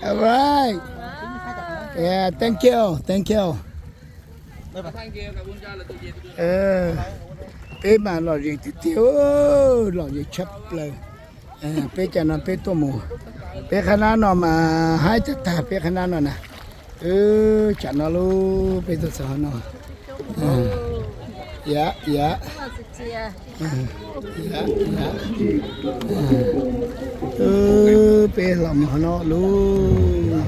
All right. Yeah, thank you, thank you. Peb mas lom zem tiag tiag, lom zem tshaj plaws. Peb cov no peb tuaj mus, peb qhab nab no mas haib tag tag peb qhab nab no na. Tsam no lub peb tuaj txog no. Yav, yav, yav, peb los mus hov no lub.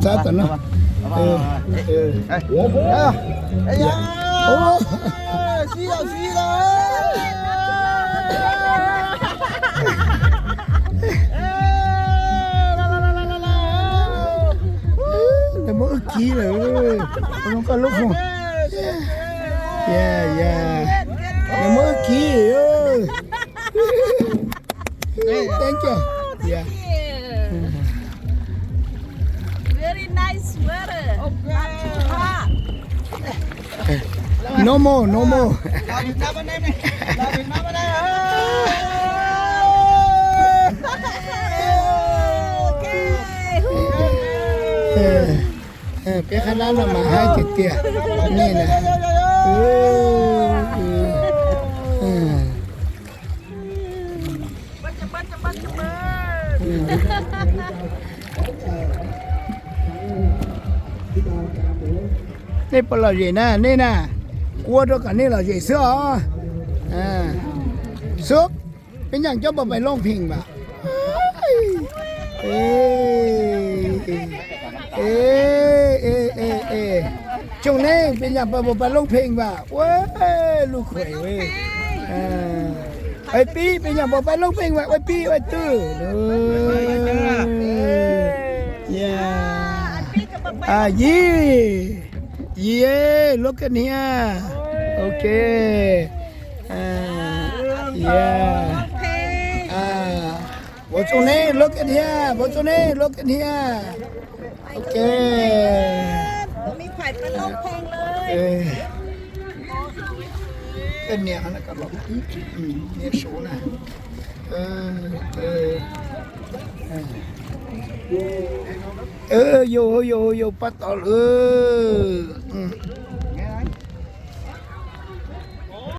Txab tom no. Lawv muab wb kib lawm, zoo koj lub foos. Yeah, yeah. Lawv muab wb kib. Thank you. Yeah. Very nice weather. Not too hot. No more, no more. Okay. Peb qhab nab no mas haib tiag tiag. Nej na. Nej puas lom zem na, nej na? Kuv ua rau kom nej lom zem xwb os. Xub, peb ncaam coj puas pais Looj Pheej vas? Tsoom neeg, peb ncaam puas pais Looj Pheej vas? Ua lub khuem. Ua pib, peb ncaam puas pais Looj Pheej vas? Ua pib ua twj. Yis, yis, luab kab hniab. Ok. Vauv Txooj Neeb, luab kab hniab, vauv Txooj Neeb, luab kab hniab. Ok. Niam, niam Suav na. Yus, yus, yus pab tod lawm.